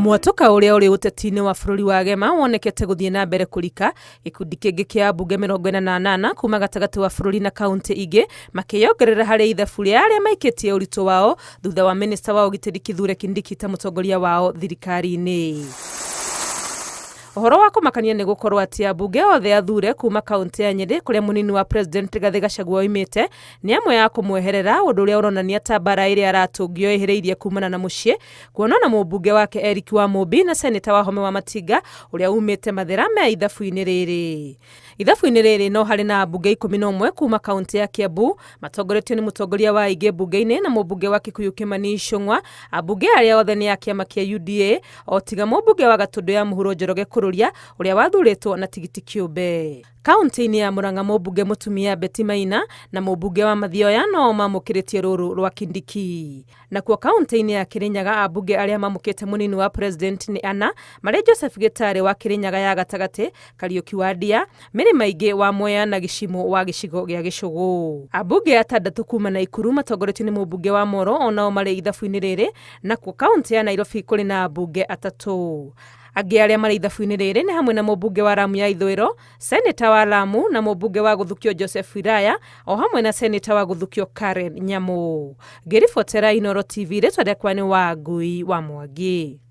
Mwatũka ũrĩa ũrĩ ũteti-inĩ wa bũrũri wa Gema wonekete gũthiĩ na mbere kũrika, gĩkundi kĩngĩ kĩa ambunge 48 kuma gatagatĩ wa bũrũri na kauntĩ ingĩ makĩyongerera harĩ ithabu rĩa arĩa maikĩtie ũritũ wao thutha wa minista wa ũgitĩri Kithure Kindiki ta mũtongoria wao thirikari-inĩ. Ũhoro wa kũmakania nĩ gũkorwo atĩ ambunge othe athure kuma kauntĩ ya Nyĩrĩ kũrĩa mũnini wa president Rigathĩ Gachagua oimĩte nĩ amwe a kũmweherera, ũndũ ũrĩa ũronania ta mbara ĩrĩa aratũngio ĩhĩrĩirie kumana na mũciĩ, kuona ona mũmbunge wake Eric Wamũmbi na seneta Wahome Wamatinga ũrĩa umĩte Mathĩra me ithabu-inĩ rĩrĩ. Ithabu-inĩ rĩrĩ no harĩ na ambunge 11 kuma kauntĩ ya Kiambu matongoretio nĩ mũtongoria wa aingĩ mbunge-inĩ na mũmbunge wa Kikuyu Kimani Ichung'wa. Ambunge arĩa othe nĩ a kĩama kĩa UDA o tiga mũmbunge wa Gatũndũ ya Mũhuro Njoroge Kũrũria ũrĩa wathurĩtwo na tigiti kĩũmbe. Kauntĩ-inĩ ya Murang'a mũmbunge mũtumia Betty Maina na mũmbunge wa Mathioya no mamũkĩrĩtie rũrũ rwa Kindiki. Nakuo kauntĩ-inĩ ya Kirinyaga ambunge arĩa mamũkĩte mũnini wa president nĩ ana marĩ Joseph Gĩtarĩ wa Kirinyaga ya gatagatĩ, Kariũki wa Ndia, Mary Maingĩ wa Mwea na Gĩcimũ wa gĩcigo gĩa Gĩcũgũ. Ambunge atandatũ kuma Naikuru matongoretio nĩ mũmbunge wa Moro onao marĩ ithabu-inĩ rĩrĩ, nakuo kauntĩ ya Nairobi kũrĩ na ambunge atatũ. Angĩ arĩa marĩ ithabu-inĩ rĩrĩ nĩ hamwe na mũmbunge wa Lamu ya Ithũĩro, Seneta wa Lamu na mũmbunge wa Gũthukio Joseph Iraya o hamwe na Seneta wa Gũthukio Karen Nyamu. Ngĩribotera Inooro TV rĩtwa rĩakwa nĩ Wangui wa Mwangi.